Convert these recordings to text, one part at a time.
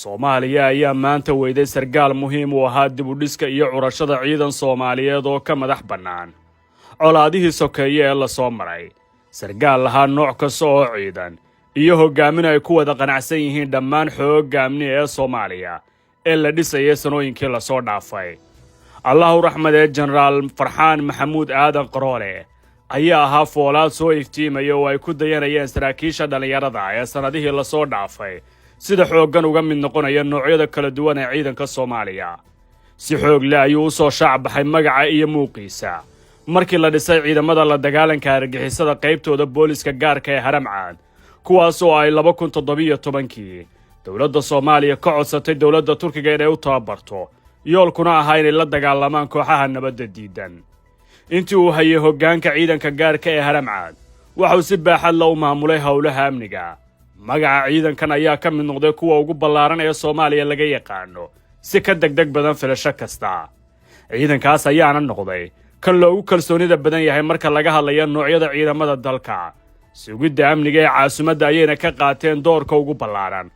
Soomaaliya ayaa maanta weyday sargaal muhiim u ahaa dib u dhiska iyo curashada ciidan Soomaaliyeed oo ka madax bannaan colaadihii sokeeye ee lasoo maray, sargaal lahaa nooc kasta oo ciidan iyo hoggaamin ay ku wada qanacsan yihiin dhammaan xoogga amni ee Soomaaliya ee la dhisayay sanooyinkii lasoo dhaafay. Allahu raxmadee, Jenaraal Farxaan Maxamuud Aadan Qaroole ayaa ahaa foolaad soo iftiimaya oo ay ku dayanayeen saraakiisha dhallinyarada ee sannadihii lasoo dhaafay sida xooggan uga mid noqonaya noocyada kala duwan ee ciidanka Soomaaliya. Si xoog leh ayuu u soo shaac baxay magaca iyo muuqiisa markii la dhisay ciidamada la dagaalanka argagixisada, qaybtooda booliska gaarka ee Haramcad, kuwaas oo ay 2017-kii dowladda Soomaaliya ka codsatay dowladda Turkiga inay u tababarto, yoolkuna ahaa inay la dagaalamaan kooxaha nabadda diidan. Intii uu hayay hoggaanka ciidanka gaarka ee Haramcad, waxauu si baaxad la u maamulay howlaha amniga. Magaca ciidankan ayaa ka mid noqday kuwa ugu ballaaran ee Soomaaliya laga yaqaano si ka degdeg badan filasho kasta. Ciidankaas ayaana noqday kan loogu kalsoonida badan yahay marka laga hadlayo noocyada ciidamada dalka. Sugidda amniga ee caasimadda ayayna ka qaateen doorka ugu ballaaran.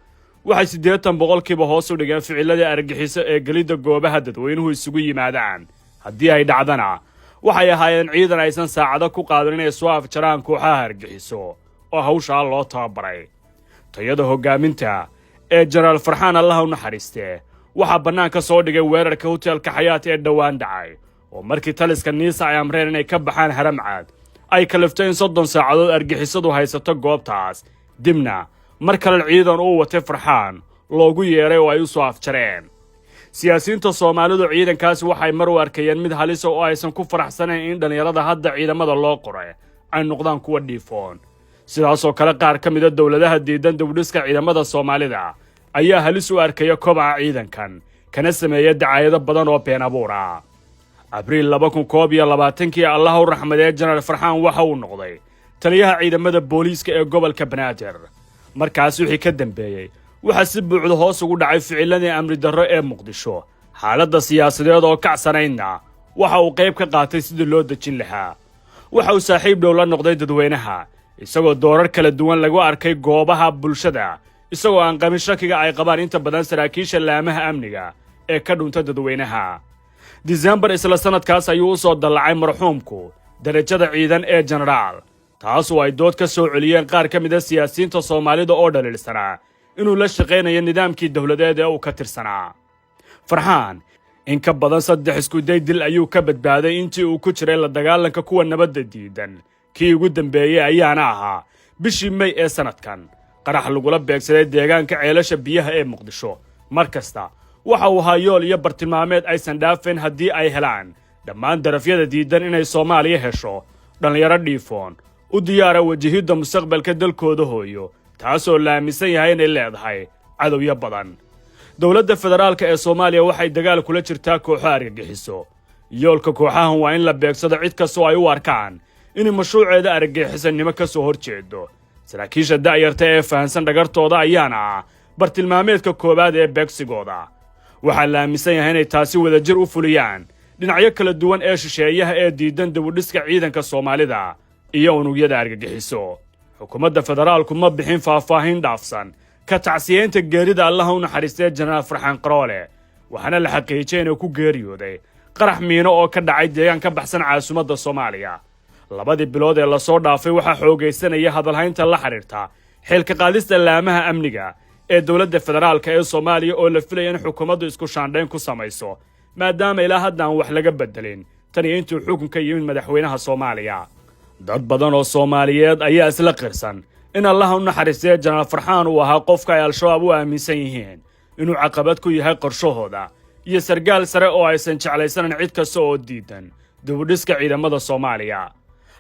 Waxay 80% hoos u dhigeen ficiladii argagixiso ee gelidda goobaha dadweynuhu isugu yimaadaan. Haddii ay dhacdana, waxay ahaayeen ciidan aysan saacado ku qaadan inay soo afjaraan kooxaha argagixiso oo hawshaa loo tababaray. Tayada hoggaaminta ee Jenaraal Farxaan, Allaha u naxariistee, waxaa bannaanka soo dhigay weerarka hotelka Xayaat ee dhowaan dhacay, oo markii taliska NISA ay amreen inay ka baxaan Haramcad ay kaliftay in 30 saacadood argixisadu haysato goobtaas, dibna mar kale ciidan uu watay Farxaan loogu yeedhay oo ay u soo afjareen. Siyaasiyiinta Soomaalidu ciidankaasi waxay mar u arkayeen mid halisa oo aysan ku faraxsanayn in dhallinyarada hadda ciidamada loo qoray ay noqdaan kuwa dhiifoon. Sidaasoo kale, qaar ka mida dowladaha diidan dibudhiska ciidamada Soomaalida ayaa halis u arkaya kobaca ciidankan, kana sameeya dacaayado badan oo been abuur ah. Abriil 2021-kii, Allaha u raxmadee, Jenaraal Farxaan waxa uu noqday taliyaha ciidamada booliiska ee gobolka Banaadir. Markaas wixii ka dambeeyey, waxaa si buuxda hoos ugu dhacay ficiladii amni darro ee Muqdisho. Xaaladda siyaasadeed oo kacsanaydna waxa uu qayb ka qaatay sidii loo dejin lahaa. Waxa uu saaxiib dhow la noqday dadweynaha, isagoo doorar kala duwan lagu arkay goobaha bulshada, isagoo aan qabin shakiga ay qabaan inta badan saraakiisha laamaha amniga ee ka dhunta dadweynaha. Disembar isla sannadkaas ayuu u soo dallacay marxuumku darajada ciidan ee jenaraal, taas oo ay dood ka soo celiyeen qaar ka mid ah siyaasiyiinta Soomaalida oo dhaliilsanaa inuu la shaqaynayo nidaamkii dowladeed ee uu ka tirsanaa. Farxaan in ka badan saddex iskuday dil ayuu ka badbaaday intii uu ku jiray la dagaalanka kuwa nabadda diidan. Kii ugu dambeeyey ayaana ahaa bishii May ee sannadkan, qarax lagula beegsaday deegaanka Ceelasha Biyaha ee Muqdisho. Mar kasta waxa uu ahaa yool iyo bartilmaameed aysan dhaafayn haddii ay helaan dhammaan darafyada diidan inay Soomaaliya hesho dhallinyaro dhiifoon, u diyaara wajahidda mustaqbalka dalkooda hooyo, taasoo la aaminsan yahay inay leedahay cadowyo badan. Dowladda federaalka ee Soomaaliya waxay dagaal kula jirtaa kooxo argagixiso. Yoolka kooxahan waa in la beegsado cid kastoo ay u arkaan inay mashruuceeda argagixisanimo ka soo hor jeedo. Saraakiisha da'yarta ee fahansan dhagartooda ayaana ah bartilmaameedka koowaad ee beegsigooda. Waxaa la aaminsan yahay inay taasi wadajir u fuliyaan dhinacyo kala duwan ee shisheeyaha ee diidan dibudhiska ciidanka Soomaalida iyo unugyada argagixiso. Xukuumadda federaalku ma bixin faahfaahin dhaafsan ka tacsiyeynta geerida Allaha u naxariistay Jenaraal Farxaan Qaroole, waxaana la xaqiijiyay inuu ku geeriyooday qarax miino oo ka dhacay deegaan ka baxsan caasimadda Soomaaliya. 2dii bilood ee lasoo dhaafay waxaa xoogaysanaya hadalhaynta la xidhiirta xilka qaadista laamaha amniga ee dowladda federaalka ee Soomaaliya, oo la filaya in xukuumaddu isku shaandhayn ku samayso, maadaama ilaa hadda aan wax laga beddelin tan iyo intuu xukunka yimid madaxweynaha Soomaaliya. Dad badan oo Soomaaliyeed ayaa isla qirsan in Allaha u naxariistay Jenaraal Farxaan uu ahaa qofka ay Al-Shabaab u aaminsan yihiin inuu caqabad ku yahay qorshahooda, iyo sargaal sare oo aysan jeclaysanan cid kasta oo diidan dibudhiska ciidamada Soomaaliya.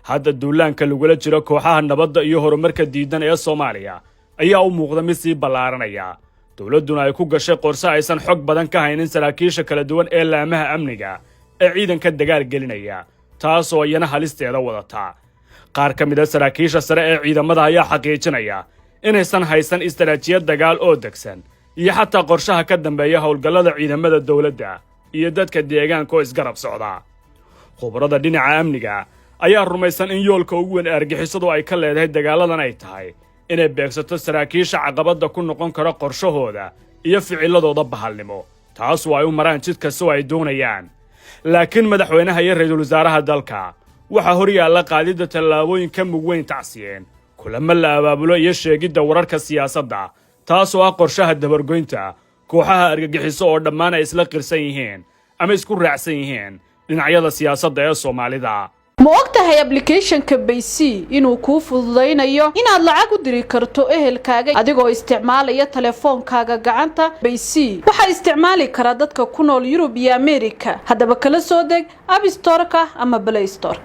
Hadda duulaanka lagula jiro kooxaha nabadda iyo horumarka diidan ee Soomaaliya ayaa u muuqda mid sii ballaaranaya, dowladduna ay ku gashay qorse aysan xog badan ka haynin saraakiisha kala duwan ee laamaha amniga ee ciidanka dagaal gelinaya, taasoo iyana halisteeda wadata. Qaar ka mid ah saraakiisha sare ee ciidamada ayaa xaqiijinaya inaysan haysan istaraatiijiyad dagaal oo degsan iyo xataa qorshaha ka dambeeya howlgallada ciidamada dowladda iyo dadka deegaanka oo isgarab socda. Khubarada dhinaca amniga ayaa rumaysan in yoolka ugu weyn ee argixisadu ay ka leedahay dagaaladan ay tahay inay beegsato saraakiisha caqabadda ku noqon kara qorshahooda. Iyo ficiladooda bahalnimo, taasoo ay u maraan jid kasta oo ay doonayaan. Laakiin madaxweynaha iyo ra'iisul wasaaraha dalka waxaa hor yaalla qaadidda tallaabooyin ka mug weyn tacsiyeen, kulamo la abaabulo iyo sheegidda wararka siyaasadda, taasoo ah qorshaha dabargoynta kooxaha argagixiso oo dhammaan ay isla qirsan yihiin ama isku raacsan yihiin dhinacyada siyaasadda ee Soomaalida. Ma og tahay applicationka Bayc inuu kuu fududaynayo inaad lacag u diri karto ehelkaaga adigoo isticmaalaya telefoonkaaga gacanta? Bayc waxaa isticmaali kara dadka ku nool Yurub iyo Amerika. Haddaba kala soo deg App Storeka ama Play Store.